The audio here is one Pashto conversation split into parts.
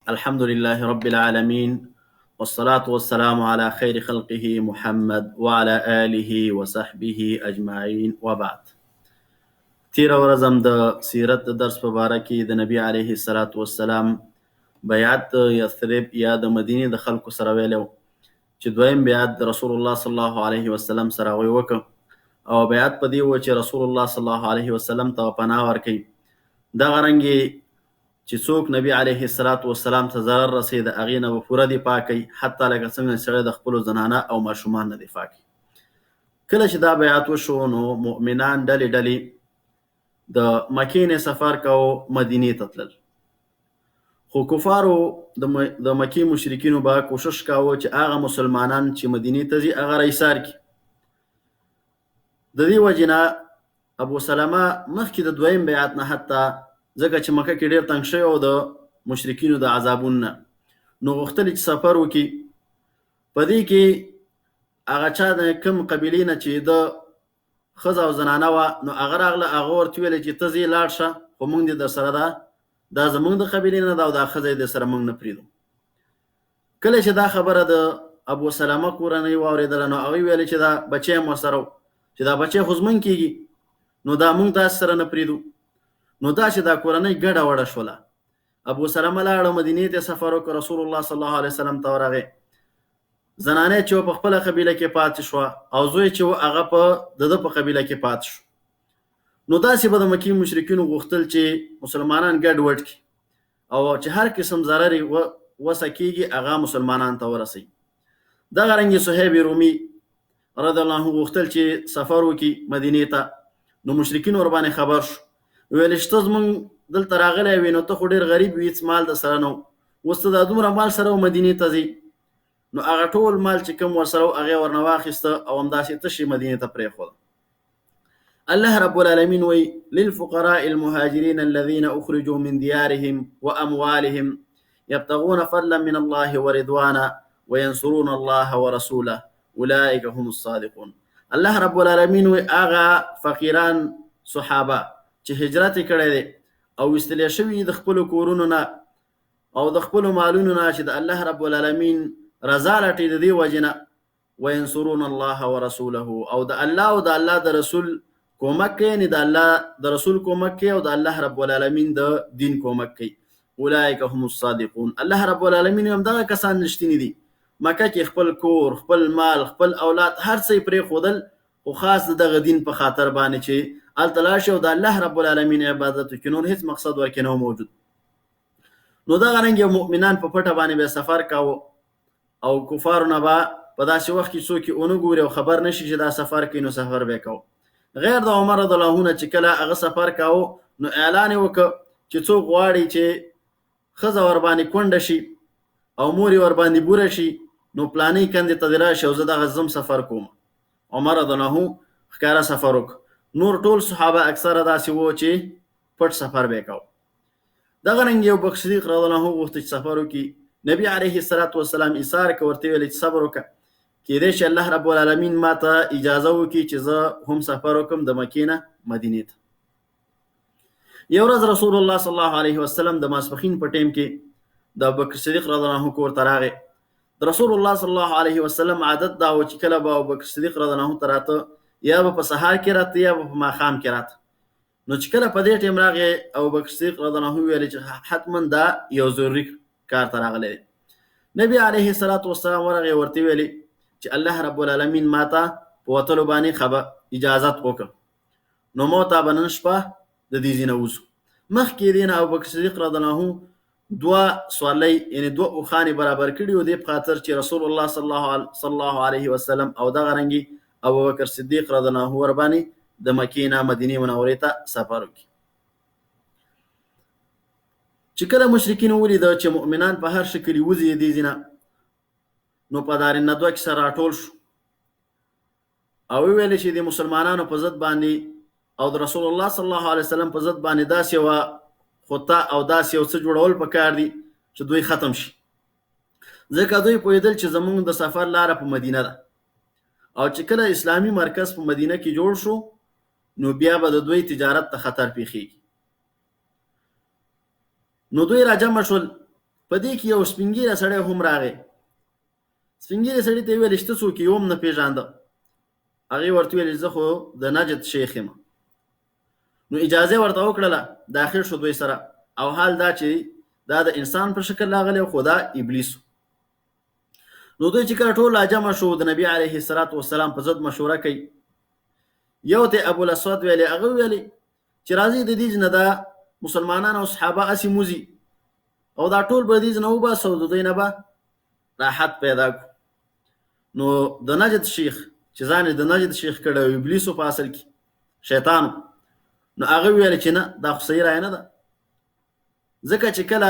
الحمد لله رب العالمين، والصلاة والسلام على خير خلقه محمد وعلى آله وصحبه اجمعين، وبعد. تیره ورځ هم د سیرت د درس په باره کې د نبی علیه الصلاة والسلام بیعت د یثرب یا د مدینې د خلکو سره ویلی و چې دویم بیعت د رسول الله صلی الله علیه وسلم سره هغوی وکړ، او بیعت په دې و چې رسول الله صلی الله علیه وسلم ته پناه ورکوي. دغه رنګ یې چې څوک نبی علیه الصلاة والسلام ته ضرر رسوي د هغې نه به پوره دفاع کوي، حتی لکه څنګه چې سړی د خپلو زنانه او ماشومان نه دفاع کوي. کله چې دا بیعت وشو نو مؤمنان ډلې ډلې د مکې نه سفر کاوه، مدینې ته تلل. خو کفارو د مکې مشرکینو به کوشش کاوه چې هغه مسلمانان چې مدینې ته ځي هغه را ایسار کړي. د دې وجې نه ابو سلمه مخکې د دویم بیعت نه حتی، ځکه چې مکه کې ډېر تنګ شوی او د مشرکینو د عذابونو نه، نو غوښتل یې چې سفر وکړي. په دې کې هغه چا د کوم قبیلې نه چې د ښځه او زنانه وه، نو هغه راغله، هغه ورته وویل چې ته ځې لاړ شه، خو موږ دې در سره ده، دا زموږ د قبیلې نه ده او دا ښځه یې در سره موږ نه پرېږدو. کله چې دا خبره د ابو سلمه کورنۍ واورېدله نو هغوی ویل چې دا بچی هم ورسره و، چې دا بچی خو زموږ کېږي، نو دا موږ تاسې سره نه پرېږدو. نو دا چې دا کورنۍ ګډه وډه شوله، ابو سلمه لاړه مدینې ته سفر وکړ، رسول الله صلی الله علیه وسلم ته ورغی. زنانه چې په خپله قبیله کې پاتې شوه او زوی چې و هغه په د ده په قبیله کې پاتې شو. نو داسې به د مکې مشرکینو غوښتل چې مسلمانان ګډ وډ کړي او چې هر قسم ضرر یې وسه کېږي هغه مسلمانان ته ورسوي. دغه رنګ صهیب رومي رضی الله عنه غوښتل چې سفر وکړي مدینې ته، نو مشرکین ورباندې خبر شو، ویل چې ته زموږ دلته راغلی وې نو ته خو ډېر غریب وې، هېڅ مال در سره نه و، اوس ته دا دومره مال سره و مدینې ته ځې. نو هغه ټول مال چې کوم ورسره و هغه یې ورنه واخیسته او همداسې تشې مدینې ته پرېښوده. الله رب العالمین وایي للفقراء المهاجرین الذين اخرجوا من دیارهم واموالهم يبتغون فضلا من الله ورضوانا وينصرون الله ورسوله اولئک هم الصادقون. الله رب العالمین وایي هغه فقیران صحابه چې هجرت یې کړی دی او ویستلی شوي د خپلو کورونو نه او د خپلو مالونو نه چې د الله رب العالمین رضا لټوي د دې وجې نه، وینصرون الله ورسوله، او د الله او د الله د رسول کومک کوي، یعنې د الله د رسول کومک کوي او د الله رب العالمین د دین کومک کوي. اولئک هم الصادقون. الله رب العالمین هم دغه کسان رښتیني دي. مکه کې خپل کور، خپل مال، خپل اولاد هر څه یې پرېښودل، خو خاص د دغه دین په خاطر باندې چې هلته لاړ شي او د الله رب العالمین عبادت وکړي، نور هېڅ مقصد ورکې نه و موجود. نو دغه رنګ یو مؤمنان په پټه باندې بیا سفر کاوه او کفارو نه به په داسې وخت کې څوک یې ونه ګوري او خبر نه شي چې دا سفر کوي، نو سفر به یې کاوه. غیر د عمر رضی الله عنه چې کله هغه سفر کاوه نو اعلان یې وکړ چې څوک غواړي چې ښځه ورباندې کونډه شي او مور یې ورباندې بوره شي نو پلانۍ کندې ته دې راشي او زه دغه ځم سفر کوم. عمر رضی الله عنه ښکاره سفر وکړ. نور ټول صحابه اکثره داسې وو چې پټ سفر به یې کاوه. دغه رنګ یو بکر صدیق رضی الله عنه غوښته چې سفر وکړي، نبی علیه الصلاة والسلام ایثار که ورته ویل چې صبر وکړه، کیدای شي الله رب العالمین ما ته اجازه وکړي چې زه هم سفر وکړم د مکې نه مدینې ته. یو ورځ رسول الله صلی الله علیه وسلم د ماسپښین په ټیم کې د ابوبکر صدیق رضی الله عنه کور ته راغی. د رسول الله صلی الله علیه وسلم عادت دا و چې کله به ابوبکر صدیق رضی الله عنه ته راته، یا به په سهار کې راته یا به په ماښام کې راته. نو چې کله په دې ټیم راغی ابوبکر صدیق رضی الله عنه ویل چې حتما دا یو ضروري کار ته راغلی دی. نبی علیه الصلاة والسلام ورغی ورته ویلې چې الله رب العالمین ما ته په وتلو باندې خبر اجازت وکړ، نو مو ته به نن شپه د دې ځای نه وځو. مخکې دې نه ابوبکر صدیق رضی الله عنه دوه سوارلۍ یعنې دوه اوښانې برابر کړي وو، دې په خاطر چې رسول الله صلی الله علیه وسلم او دغه رنګې ابوبکر صدیق رضی الله عنه ورباندې د مکې نه مدینې منورې ته سفر وکړي. چې کله مشرکین ولیده چې مؤمنان په هر شکل وځي دې ځای نه، نو په دار الندوه کې سره راټول شو او وویل چې د مسلمانانو په ضد باندې او د رسول الله صلی الله علیه وسلم په ضد باندې داسې یوه خطه او داسې یو څه جوړول پکار دي چې دوی ختم شي، ځکه دوی پوهېدل چې زمونږ د سفر لاره په مدینه ده او چې کله اسلامي مرکز په مدینه کې جوړ شو نو بیا به د دوی تجارت ته خطر پیښیږي. نو دوی راجمع شول په دې کې یو سپین ږیری سړی هم راغی. سپین ږیري سړي ته یې وویل چې ته څوک یې؟ وم نه پېژانده. هغې ورته وویل چې زه خو د نجد شیخ یم. نو اجازه ورته وکړله، داخل شو دوی سره، او حال دا چې دا د انسان په شکل راغلی خو دا ابلیس. نو دوی چې کله ټول راجمع شو د نبي علیه الصلاة والسلام په ضد مشوره کوي، یو ته ابو الاسود ویلې، هغه ویلې چې راځي د دې نه دا مسلمانان او صحابه هسې موځي او دا ټول به دې نه وباسو او د دوی نه به راحت پیدا کړو. نو د نجد شیخ چې ځان یې د نجد شیخ کړی او ابلیس په اصل کې شیطان، نو هغه ویل چې نه، دا خو صحیح رایه نه ده، ځکه چې کله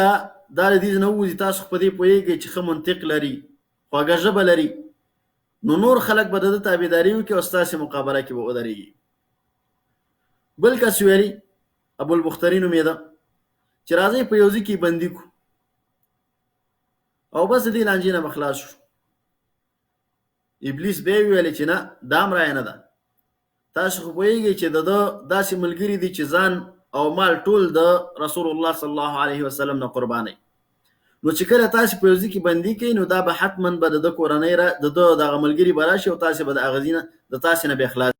دا له دې نه ووځي تاسو خو په دې پوهېږئ چې ښه منطق لري، خوږه ژبه لري، نو نور خلک به د ده تابعداري وکړي او ستاسې مقابله کې به ودرېږي. بل کس ویلي، ابوالبختري نومېده، چې راځئ په یو ځای کې بندي کړو او بس د دې لانجې نه به خلاص شو. ابلیس بیا ویل چې نه، دا هم رایه نه ده، تاسو خو پوهېږئ چې د ده داسې ملګري دي چې ځان او مال ټول د رسول الله صلی الله علیه وسلم نه قربانوي، نو چې کله تاسې په یو ځای کې بندي کړئ نو دا به حتما به د ده کورنۍ را د ده دغه ملګري به راشي او تاسې به د هغه ځای نه د تاسې نه بیا خلاص.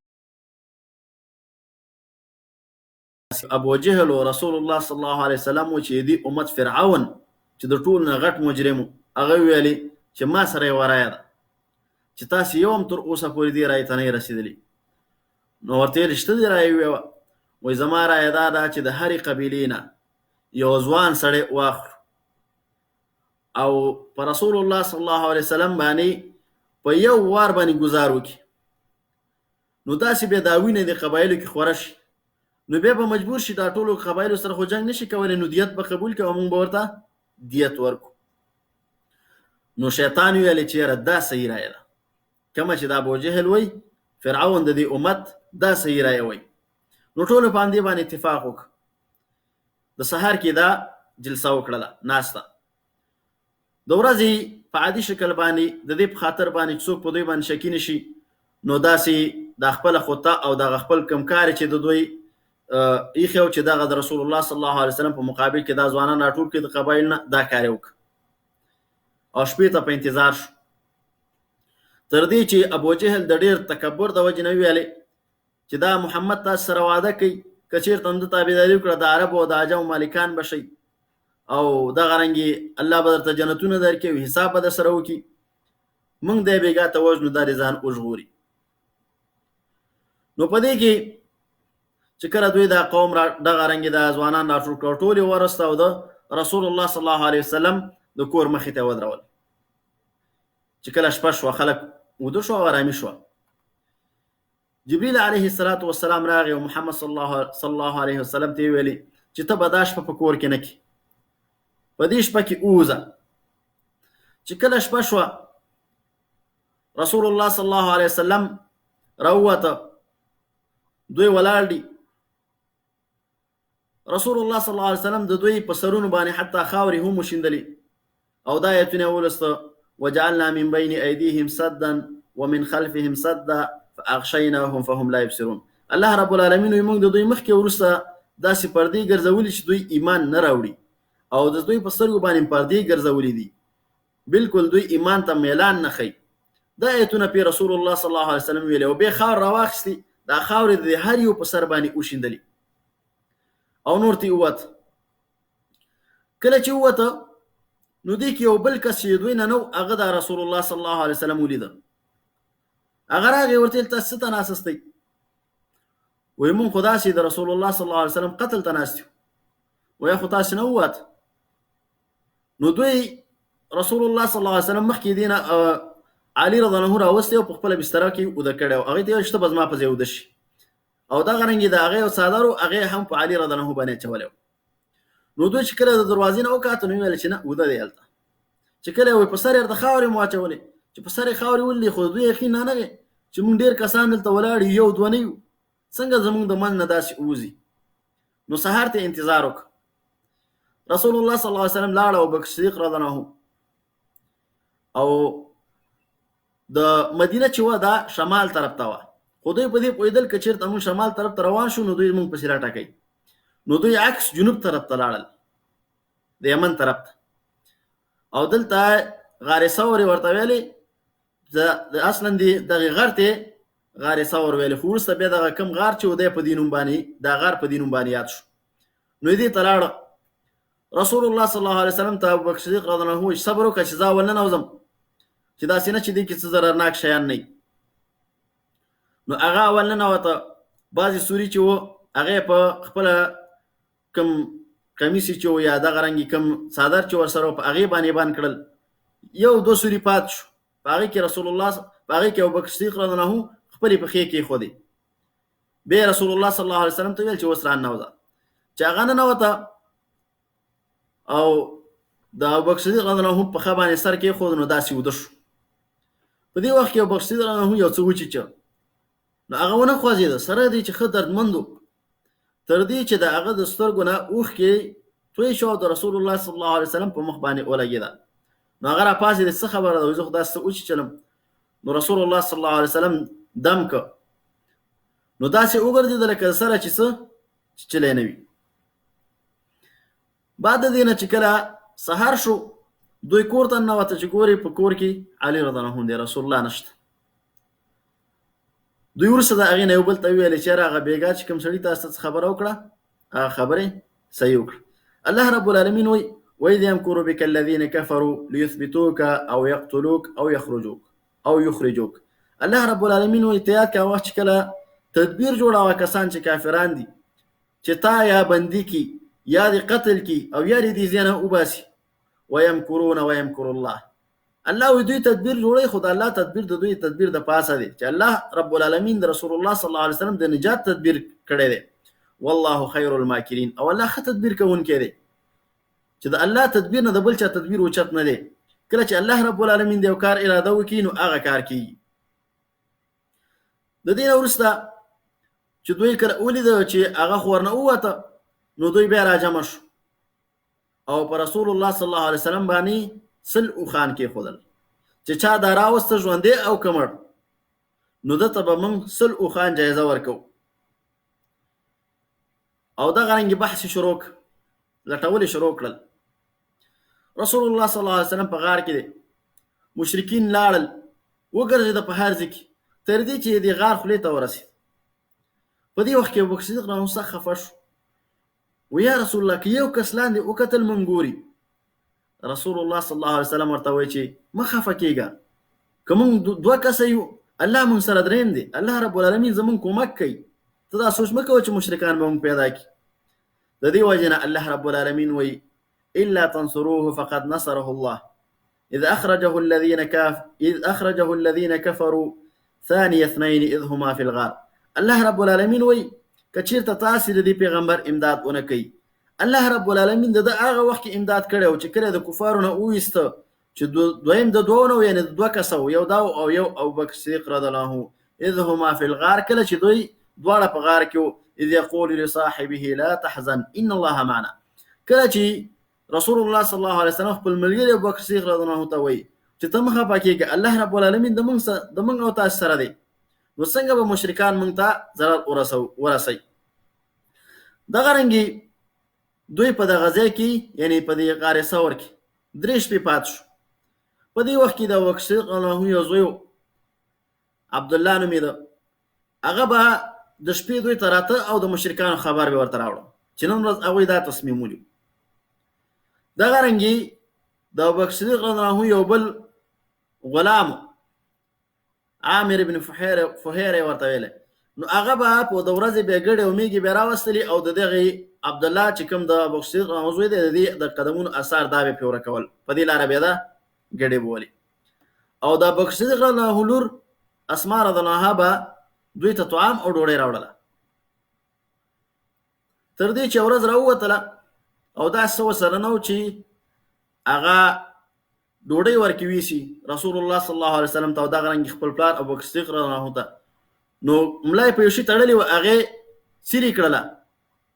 ابو جهل او رسول الله صلی الله علیه وسلم و چې دې امت فرعون چې د ټولو نه غټ مجرم و، هغه ویلې چې ما سره یوه رایه ده چې تاسې یو هم تر اوسه پورې دې رایې ته نه یې رسېدلي. نو ورته یې چې ته دې رایه ووایه. وایي زما رایه دا ده چې د هرې قبیلې نه یو ځوان سړی واخلو او په رسول الله صلی الله علیه وسلم باندې په یو وار باندې ګزار وکړي، نو داسې بیا دا وینه د قبایلو کې خوره شي، نو بیا به مجبور شي دا ټولو قبایلو سره خو جنګ نشي کولی، نو دیت به قبول کړي او موږ به ورته دیت ورکړو. نو شیطان ویل چې یاره دا صحیح رایه ده، کومه چې د ابو جهل وایي فرعون د دې امت دا صحیح رایه وایي. نو ټولو په همدې باندې اتفاق وکړ. د سهار کې دا جلسه وکړله ناسته، د ورځې په عادي شکل باندې د دې په خاطر باندې چې څوک په دوی باندې شکي نه شي، نو داسې دا خپله خطه او دغه خپل کم کار چې د دوی ایښی و چې دغه د رسول الله صلی الله علیه وسلم په مقابل کې دا ځوانان راټول کړي د قبایل نه، دا کار یې وکړ او شپې ته په انتظار شو تر دې چې ابو جهل د ډېر تکبر د وجې نه ویلې چې دا محمد تاسو سره وعده کوي که چېرته هم ده تابعداري وکړه د عربو او د عجمو مالکان به شئ او دغه رنګې الله به درته جنتونه درکړي او حساب به در سره وکړي، موږ دی بېګا ته وژنو، دا دې ځان وژغوري. نو په دې کې چې کله دوی دا قوم را دغه رنګې دا ځوانان راټول کړل، ټول یې ورسته او د رسول الله صلی الله علیه وسلم د کور مخې ته ودرول. چې کله شپه شوه خلک وده شو او آرامي شوه. جبریل علیه الصلاة والسلام راغی او محمد صلی الله علیه وسلم ته یې ویلې چې ته به دا شپه په کور کې نه کې، په دې شپه کې ووځه. چې کله شپه شوه رسول الله صلی الله علیه وسلم راووته، دوی ولاړ دي. رسول الله صلی الله علیه وسلم د دوی په سرونو باندې حتی خاورې هم وشیندلې او دا آیتونه یې ولوسته، وجعلنا من بین ایدیهم سدا ومن خلفهم سدا فاغشیناهم فهم لا یبصرون. الله رب العالمین وایي موږ د دوی مخکې وروسته داسې پردې ګرځولي چې دوی ایمان نه راوړي او د دوی په سترګو باندې پردې ګرځولي دي، بالکل دوی ایمان ته میلان نه ښیي. دا آیتونه پې رسول الله صلی الله علیه وسلم ویلي او بیا خاور راواخیستې، دا خاورې د هر یو په سر باندې وشیندلې او نور ترې ووت. کله چې ووته نو دې کې یو بل کس چې دوی نه نه و، هغه دا رسول الله صلی الله علیه وسلم ولیده. هغه راغی ورته ویل تاسو څه ته ناست یاستئ؟ وایي مونږ خو داسې د رسول الله صلی الله علیه وسلم قتل ته ناست یو. وایي خو تاسې نه ووت. نو دوی رسول الله صلی الله علیه وسلم مخکې دې نه علي رضی الله عنه راوستی او په خپله بستره کې اوده کړی و. هغې ته یې ویل چې ته به زما په ځای اوده شي. او دغه رنګ د هغې یو څادر و، هغې هم په علي رضی الله عنه باندې اچولی و. نو دوی چې کله د دروازې نه وکاته نو ویل چې نه اوده دی هلته. چې کله یې په سر یې ورته خاورې مو واچولې، چې په سر یې خاورې ولیدې خو د دوی یقین نه نغی چې موږ ډېر کسان دلته ولاړ یو، یو دوه نه یو، څنګه زموږ د منځ نه داسې ووځي. نو سهار ته انتظار وکړ. رسول الله صلی الله علیه وسلم لاړ او ابوبکر صدیق رضی الله عنه او د مدینه چې وه دا شمال طرف ته وه، خو دوی په دې پوهېدل که چېرته موږ شمال طرف ته روان شو نو دوی موږ پسې راټکوي. نو دوی عکس جنوب طرف ته لاړل، د یمن طرف ته. او دلته غار ثور ورته ویلې. د اصلا دی دغه غر ته غار ثور ویلې، خو وروسته بیا دغه کم غار چې و دی په دې نوم باندې، دا غار په دې نوم باندې یاد شو. نو دې ته لاړه. رسول الله صلی الله علیه وسلم ته ابوبکر صدیق رضی الله عنه وایي صبر وکړه چې زه اول ننوځم، چې داسې نه چې دې کې څه ضررناک شیان نه وي. نو هغه اول ننوته، بعضې سوري چې و هغه یې په خپله کوم کمیس چې و یا دغه رنګ کوم څادر چې ورسره و په هغې باندې بند کړل. یو دوه سوري پات شو، په هغې کې رسول الله، په هغې کې ابوبکر صدیق رضی الله عنه خپلې پښې کېښودې. بیا رسول الله صلی الله علیه وسلم ته ویل چې اوس راننوځه. چې هغه ننوته او د ابوبکر صدیق رضی الله عنه پښه باندې سر کېښود، نو داسې وده شو. په دې وخت کې ابوبکر صدیق رضی الله عنه یو څه وچیچه، نو هغه ونه خوځېده، سره دې چې ښه دردمند و، تر دې چې د هغه د سترګو نه اوښکې توی شو او د رسول الله صلی الله علیه وسلم په مخ باندې ولګېده. نو هغه راپاڅېده، څه خبره ده؟ زه خو داسې څه وچیچلم. نو رسول الله صلی الله علیه وسلم دم که، نو داسې وګرځېده لکه سره چې څه چیچلی نه وي. بعد د دې نه چې کله سهار شو، دوی کور ته ننوته، چې ګوري په کور کې علي رضی الله عنه دی، رسول الله نشته. دوی وروسته د هغې نه یو بل ته وویل چې یاره هغه بېګا چې کوم سړي تاسو ته څه خبره وکړه، هغه خبرې صحیح وکړه. الله رب العالمین وایي وإذ يمكر بك الذين كفروا ليثبتوك أو يقتلوك أو يخرجوك أو يخرجوك. الله رب العالمین وایي ته یاد کړه وخت چې کله تدبیر جوړوه کسان چې کافران دي، چې تا یا بندي کړي یا دې قتل کړي او یا دې دې ځای نه وباسي. ويمکرون ويمکر الله. الله وایي دوی تدبیر جوړوي، خو د الله تدبیر د دوی تدبیر د پاسه دی، چې الله رب العالمین د رسول الله صلی الله علیه وسلم د نجات تدبیر کړی دی. والله خیر الماکرین. او الله ښه تدبیر کوونکی دی، چې د الله تدبیر نه د بل چا تدبیر اوچت نه دی. کله چې الله رب العالمین د یو کار اراده وکړي نو هغه کار کیږي. د دې نه وروسته چې دوی کله ولیده چې هغه خو ورنه ووته، نو دوی بیا راجمع شو او پر رسول الله صلی الله علیه وسلم باندې 100 اوښان کېښودل، چې چا دا راوسته ژوندی او که مړ، نو ده ته به موږ 100 اوښان جایزه ورکوو. او دغه رنګ بحث یې شروع کړ، لټول یې شروع کړل. رسول الله صلی الله علیه وسلم په غار کې دی، مشرکین لاړل، وګرځېده په هر ځای کې، تر دې چې د غار خولې ته ورسېد. په دې وخت کې ابوبکر صدیق رضی الله عنه سخت خفه شو، وایي یا رسول الله که یو کس لاندې وکتل مونږ ګوري. رسول الله صلی الله علیه وسلم ورته وایي چې مه خفه کېږه، که مونږ دوه کسه یو، الله مونږ سره دریم دی، الله رب العالمین زمونږ کومک کوي، ته دا سوچ مه کوه چې مشرکان به مونږ پیدا کړي. د دې وجې نه الله رب العالمین وایي الا تنصروه فقد نصره الله اذ اخرجه الذين كاف اذ اخرجه الذين كفروا ثاني اثنين اذ هما في الغار. الله رب العالمین وایي که چیرته تاسې د دې پیغمبر امداد ونه کوي، الله رب العالمین د ده هغه وخت کې امداد کړی و چې کله د کفارو نه وویسته، چې دویم د دوو نه و، یعنې د دوه کسه و، یو دا او یو ابوبکر صدیق رضی الله عنه. اذ هما فی الغار، کله چې دوی دواړه په غار کې وو. اذ یقول لصاحبه لا تحزن ان الله معنا. کله چې رسول الله صلی الله علیه وسلم خپل ملګري ابوبکر صدیق رضی الله عنه ته وایي چې ته مه خفه کېږه، الله رب العالمین د موږ او تاسو سره دی، نو څنګه به مشرکان موږ ته ضرر ورسوي؟ دغه رنګې دوی په دغه ځای کې، یعنې په دې غار ثور کې 3 شپې پات شو. په دې وخت کې د ابوبکر صدیق رضی الله عنه یو زوی و، عبدالله نومېده، هغه به د شپې دوی ته راته او د مشرکانو خبر به ورته راوړه چې نن ورځ هغوی دا تصمیم ونیو. دغه رنګې د ابوبکر صدیق رضی الله عنه یو بل غلام عامر ابن فهیره یې ورته ویلی، نو هغه به په د ورځې بیا ګډې او میږې بیا راوستلې او د دغې عبدالله چې کوم د ابوبکر صدیق رضی الله عنه زوی دی، د دې د قدمونو اثار دا به پرې ورکول، په دې لاره بیا دا ګډې بولې. او د ابوبکر صدیق رضی الله عنه لور اسما رضی الله عنها به دوی ته طعام او ډوډۍ راوړله، تر دې چې ورځ راووتله او دا څه ورسره نه و چې هغه ډوډۍ ورکې ویسي رسول الله صلی الله علیه وسلم ته او دغه رنګ خپل پلار ابوبکر صدیق رضی الله عنه ته. نو ملا یې په یو شي تړلې وه، هغې څیرې کړله،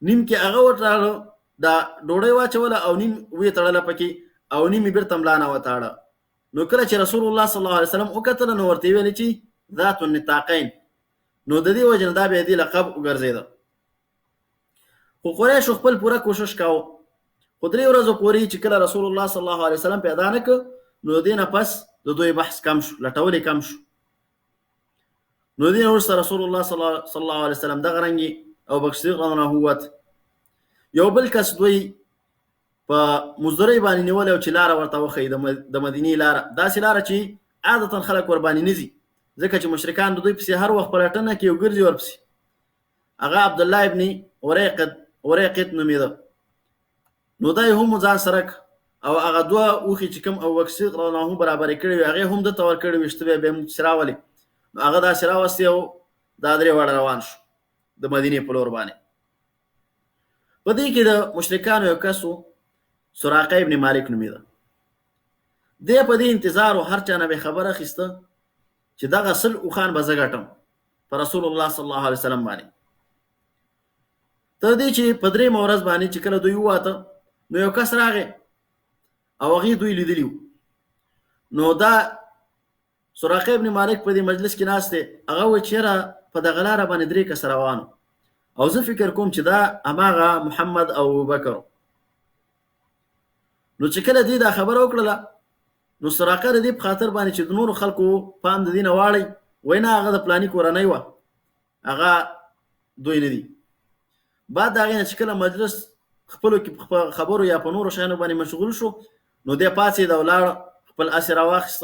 نیم کې هغه وتاړه، دا ډوډۍ واچوله او نیم ویې تړله پکې او نیم یې بېرته ملا نه وتاړه. نو کله چې رسول الله صلی الله علیه وسلم وکتله نو ورته یې ویلې چې ذات النطاقین، نو د دې وجې نه دا بیا دې لقب وګرځېده. خو قریشو خپل پوره کوشش کاوه، خو درې ورځو پورې چې کله رسول الله صلی الله علیه وسلم پیدا نه کړ، نو د دې نه پس د دوی بحث کم شو، لټول یې کم شو. نو دې نه وروسته رسول الله صلی الله علیه وسلم دغه رنګې ابوبکر صدیق رضی الله عنه ووت. یو بل کس دوی په مزدورۍ باندې نیولی او چې لاره ورته وښیي، د مدینې لاره، داسې لاره چې عادتا خلک ورباندې نه ځي، ځکه چې مشرکان د دوی پسې هر وخت پلټنه کوي او ګرځي ورپسې. هغه عبدالله ابن اریقط نومېده. نو دا یې هم ځان سره او هغه دوه اوښې چې کوم ابوبکر صدیق رضی الله عنه برابرې کړې وې، هغې هم ده ته ورکړې وې چې ته بیا موږ پسې راولې. نو هغه داسې راوستې او دا درې واړه روان شو د مدینې په لور باندې. په دې کې د مشرکانو یو کس و، سراقه ابن مالک نومېده. دی په دې انتظار و، هر چا نه به خبره اخیسته چې دغه 100 اوښان به زه ګټم په رسول الله صلی الله علیه وسلم باندې. تر دې چې په درېیمه ورځ باندې چې کله دوی وواته، نو یو کس راغی او هغې دوی لیدلي وو. نو دا سراقه ابن مالک په دې مجلس کې ناست دی، هغه وایي چې یاره په دغه لاره باندې درې کسه روان وو او زه فکر کوم چې دا هماغه محمد او ابوبکر. نو چې کله دوی دا خبره وکړله، نو سراقه د دې په خاطر باندې چې د نورو خلکو پام د دې نه واړوي، وایي نه هغه د پلاني کورنۍ وه، هغه دوی نه دي. بعد د هغې نه چې کله مجلس خپلو کې په خبرو یا په نورو شیانو باندې مشغول شو، نو دی پاڅېد او لاړ، خپل اس یې راواخیست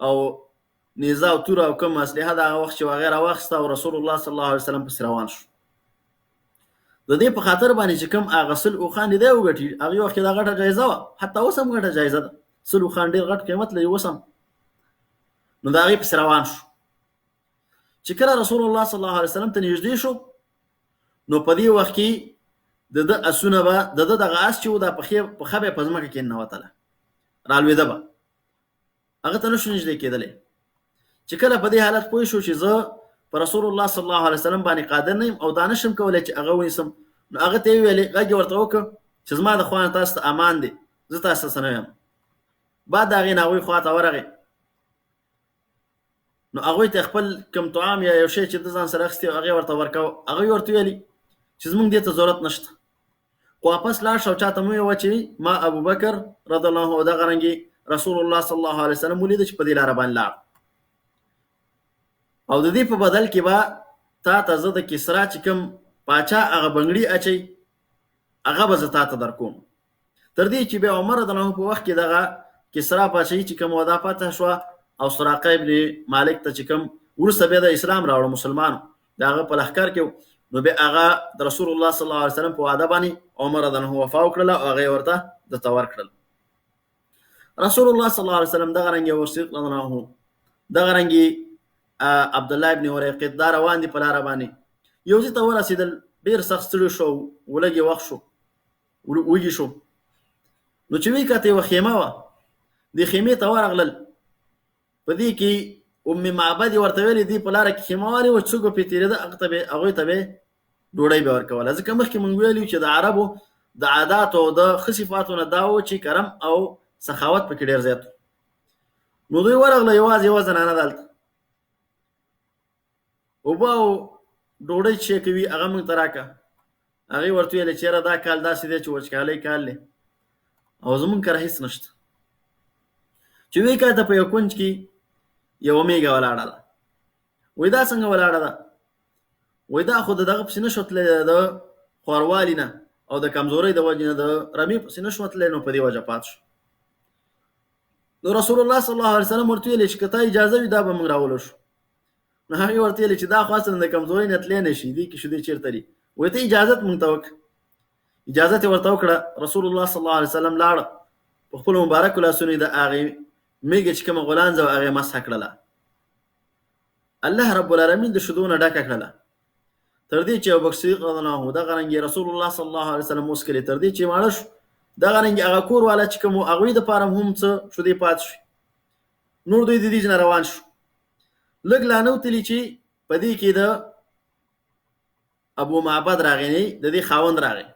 او نیزه او توره او کوم اسلحه د هغه وخت چې هغه راواخیسته او رسول الله صلی الله علیه وسلم پسې روان شو. د دې په خاطر باندې چې کوم هغه 100 اوښان دی وګټي، هغې وخت کې دا غټه جایزه وه، حتی اوس هم غټه جایزه ده، 100 اوښان ډېر غټ قیمت لري اوس هم. نو د هغې پسې روان شو. چې کله رسول الله صلی الله علیه وسلم ته نږدې شو، نو په دې وخت کې د ده اسونه به، د ده دغه اس چې و، دا پښه به یې په ځمکه کې ننوتله، رالوېده به، هغه ته نشو نږدې کېدلی. چې کله په دې حالت پوه شو چې زه په رسول الله صلی الله علیه وسلم باندې قادر نه یم او دا نشم کولی چې هغه ونیسم، نو هغه ته یې وویلې، غږ یې ورته وکړ چې زما د خوا نه تاسو ته امان دی، زه تاسو ته څه نه وایم. بعد د هغې نه هغوی خوا ته ورغی، نو هغوی ته خپل کوم طعام یا یو شی چې د ځان سره اخیستی هغې ورته ورکاوه. هغوی ورته ویلي چې زموږ دې ته ضرورت نشته، خو واپس لاړ شه او چاته مه وایه چې ما ابوبکر رضی الله عنه او دغه رنګې رسول الله صلی الله علیه وسلم ولید چې په دې لاره باندې لاړ، او د دې په بدل کې به تا ته زه د کسرا چې کوم پاچا هغه بنګړي اچوي هغه به زه تا ته درکوم. تر دې چې بیا عمر رضی الله عنه په وخت کې دغه کسرا پاچاهي چې کوم ودا پاتې شوه او سراقه ابن مالک ته چې کوم وروسته بیا د اسلام راوړو مسلمانو د هغه په لښکر کې، نو بیا هغه د رسول الله صلی الله علیه وسلم په وعده باندې عمر رضی الله عنه وفا وکړله او هغه یې ورته ده ته ورکړل. رسول الله صلی الله علیه وسلم دغه رنګ یو صدیق رضی الله عنه دغه رنګ عبد الله ابن وريقط دا روان دي په لاره باندې، یو ځای ته ورسېدل، ډېر سخت ستړي شو، ولږې وخت شو، وږي شو. نو چې ویې کته یوه خیمه وه، دې خیمې ته ورغلل. په دې کې ام معبد یې ورته ویلې، دې په لاره کې خیمه والې وه، څوک به پرې تېرېده هغه ته به هغوی ته به ډوډۍ به ورکوله، ځکه مخکې مونږ ویلي چې د عربو د عاداتو او د ښه صفاتو نه دا و چې کرم او سخاوت پکې ډېر زیات و. نو دوی ورغله، یوازې یوه زنانه ده هلته، اوبه او ډوډۍ چې کوي هغه مونږ ته راکړه. هغې ورته ویل چې یاره دا کال داسې دی چې وچکالۍ کال دی او زمونږ کره هېڅ نشته. چې ویې کاته په یو کونج کې یوه مېږه ولاړه ده. وایي دا څنګه ولاړه ده؟ وایي دا خو د دغه پسې نه شو تللی، د خوروالي نه او د کمزورۍ د وجې نه د رمې پسې نه شو تللی، نو په دې وجه پات شو. نو رسول الله صلی الله علیه وسلم ورته ویلې چې که تا اجازه وي دا به موږ راولو شو. نو هغې ورته ویلې چې دا خو اصلاً د کمزورۍ نه تللی نه شي، دې کې شیدې چېرته دي؟ وایي ته اجازت مونږ ته وکړه. اجازت یې ورته وکړه. رسول الله صلی الله علیه وسلم لاړ، په خپلو مبارکو لاسونو یې د هغې مېږې چې کومه غولانځه وه هغې مسح کړله. الله رب العالمین د شیدو نه ډکه کړله، تر دې چې ابوبکر صدیق رضی الله عنه دغه رنګ رسول الله صلی الله علیه وسلم وڅکلې، تر دې چې ماړه شو. دغه رنګ هغه کور والا چې کوم هغوی دپاره هم څه شیدې پاتې شوې. نور دوی د دې نه روان شو، لږ لا نه وتلي چې په دې کې د ابو معبد راغی، نه د دې خاوند راغی.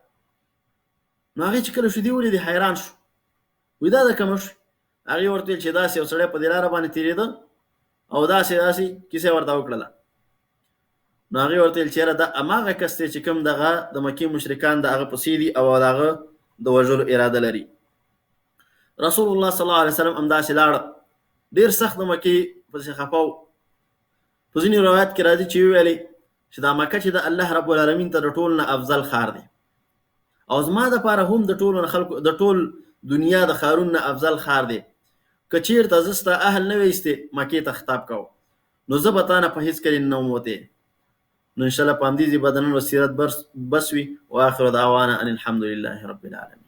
نو هغې چې کله شیدې ولیدې حیران شو، وایي دا د کومه شوې؟ هغې ورته ویل چې داسې یو سړی په دې لاره باندې تېرېده او داسې داسې کیسه ورته وکړله. نو هغې ورته ویل چې یاره دا هماغه کس دی چې کوم دغه د مکې مشرکان د هغه پسې دي او د هغه د وژلو اراده لري. رسول الله صلی الله علیه وسلم همداسې لاړ، ډېر سخت د مکې پسې خفه و. په ځینې روایت کې راځي چې ویلې چې دا مکه چې د الله رب العالمین ته د ټول نه افضل ښار دی او زما د پاره هم د ټولو خلکو د ټول دنیا د ښارونو نه افضل ښار دی، که چیرته زه ستا اهل نه وی ایستې مکې ته خطاب کاوه نو زه به تا نه په هیڅ کلي نه وم وتی. نو انشاءالله په همدې ځای به د نن ورځ سیرت بس وي. واخر دعوانا ان الحمد لله رب العالمین.